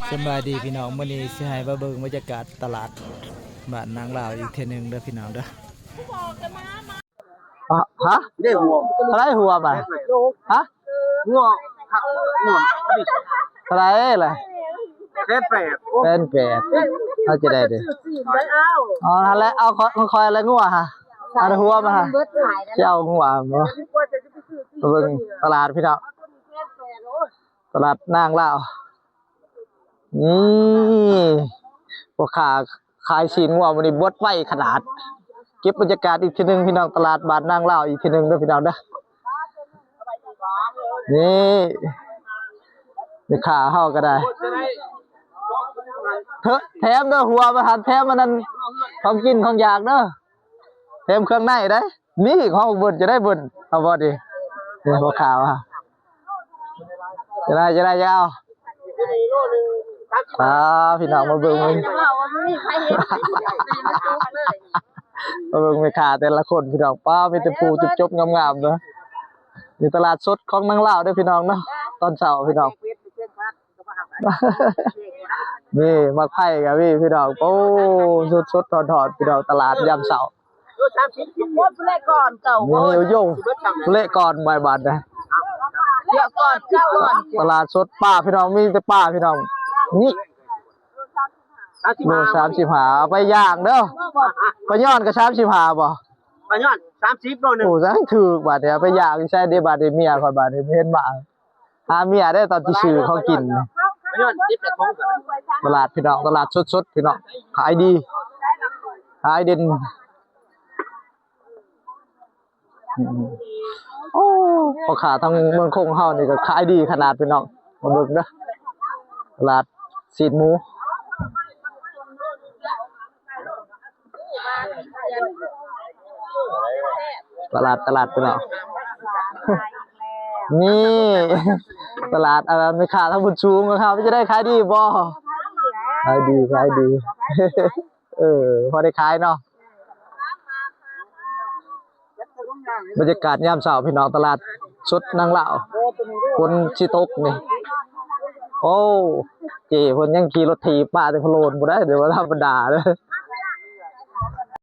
ສະບາຍດີພີ່ນ້ອງ ມື້ນີ້ຊິໃຫ້ມາເບິ່ງບັນຍາກາດຕະຫຼາດບ້ານນາງລາວອີກເທື່ອໜຶ່ງເດີພີ່ນ້ອງເດີ. ຮະ? ເດ້ຫົວ ເທົ່າໃດຫົວບາດ? ຮະ? ງົວ ງົວ ເທົ່າໃດລະ? ແສນແປດ ແສນແປດ ເຮົາຈະໄດ້ເດ້. ອໍ ຫັ້ນແຫຼະ ເອົາຂອງຂ້ອຍລະງົວຫະ ອັນຫົວມາຫະ ຊິເອົາງົວບໍ່? ເບິ່ງຕະຫຼາດພີ່ນ້ອງ ຕະຫຼາດນາງລາວ. ນີ້ ພໍ່ຄ້າຂາຍຊີ້ນງົວມື້ນີ້ບົດໄວຂະໜາດ. ເກັບບັນຍາກາດອີກເທື່ອໜຶ່ງພີ່ນ້ອງ ຕະຫຼາດບ້ານນາງລາວອີກເທື່ອໜຶ່ງເດີພີ່ນ້ອງເດີ. ນີ້ ແມ່ຄ້າເຮົາກໍໄດ້ ເຖ- ແຖມເດີ ຫົວມາຫັ້ນ ແຖມອັນນັ້ນ ຂອງກິນຂອງຢາກເດີ ແຖມເຄື່ອງໃນໄດ້. ນີ້ຂອງເບິດຈະໄດ້ເບິດ ເອົາບໍ່ດີ? ນີ້ຫົວຂາວ ຈະໄດ້ ຈະໄດ້ ຈະເອົາ. ອ່າ ພີ່ນ້ອງມາເບິ່ງ ມາເບິ່ງແມ່ຄ້າແຕ່ລະຄົນພີ່ນ້ອງ ປ້າ ມີແຕ່ຜູ້ຈົບໆງາມໆເນາະ. ນີ້ຕະຫຼາດສົດຂອງນາງລາວເດີພີ່ນ້ອງເນາະ ຕອນເຊົ້າພີ່ນ້ອງ. ນີ້ໝາກໄຜ່ກໍມີພີ່ນ້ອງ ໂອ້ ສົດໆ ທອດໆ ພີ່ນ້ອງ ຕະຫຼາດຍາມເຊົ້າ. ໂລສາມສິບ ໂອ້ ຜູ້ແລກກ່ອນເຈົ້າ ນີ້ໂຍ ຜູ້ແລກກ່ອນ ບາດ ບາດນະ ເຈົ້າກ່ອນ ເຈົ້າກ່ອນ. ຕະຫຼາດສົດປາພີ່ນ້ອງ ມີແຕ່ປາພີ່ນ້ອງ ນີ້ ສາມສິບຫ້າ ໂລສາມສິບຫ້າ ເອົາໄປຍ່າງເດີ ປາຍອນກໍສາມສິບຫ້າບໍ່? ປາຍອນສາມສິບ ໂລໜຶ່ງ ໂອ້ ຈັ່ງຖືກບາດນີ້ ເອົາໄປຍ່າງໃສ່ເດ້ ບາດນີ້ເມຍຂ້ອຍບາດນີ້ເຫັນມາ ຫາເມຍໄດ້ຕອນທີ່ຊື້ຂອງກິນ. ຕະຫຼາດພີ່ນ້ອງ ຕະຫຼາດສົດໆ ພີ່ນ້ອງ ຂາຍດີ ຂາຍເດັ່ນ. ອືມ ໂອ້ ພໍ່ຄ້າທາງເມືອງຄົງເຮົານີ້ກໍຂາຍດີຂະໜາດພີ່ນ້ອງ ມາເບິ່ງເດີ ຕະຫຼາດຊີ້ນໝູ. ຕະຫຼາດ ຕະຫຼາດພີ່ນ້ອງ ນີ້ຕະຫຼາດ ເອີ ແມ່ຄ້າທາງບຸນສູງເຮົາ ເປັນຈັ່ງໃດ ຂາຍດີບໍ່? ຂາຍດີ ຂາຍດີ ເອີ ພໍໄດ້ຂາຍເນາະ. ບັນຍາກາດຍາມເຊົ້າພີ່ນ້ອງ ຕະຫຼາດສົດນາງລາວ ຝົນຊິຕົກນີ້ ໂອ້ ເຈ້ເພິ່ນຍັງຂີ່ລົດຖີບມາແຕ່ໂພໂລນບໍ່ໄດ້ ເດີ ບໍ່ທຳມະດາເດີ.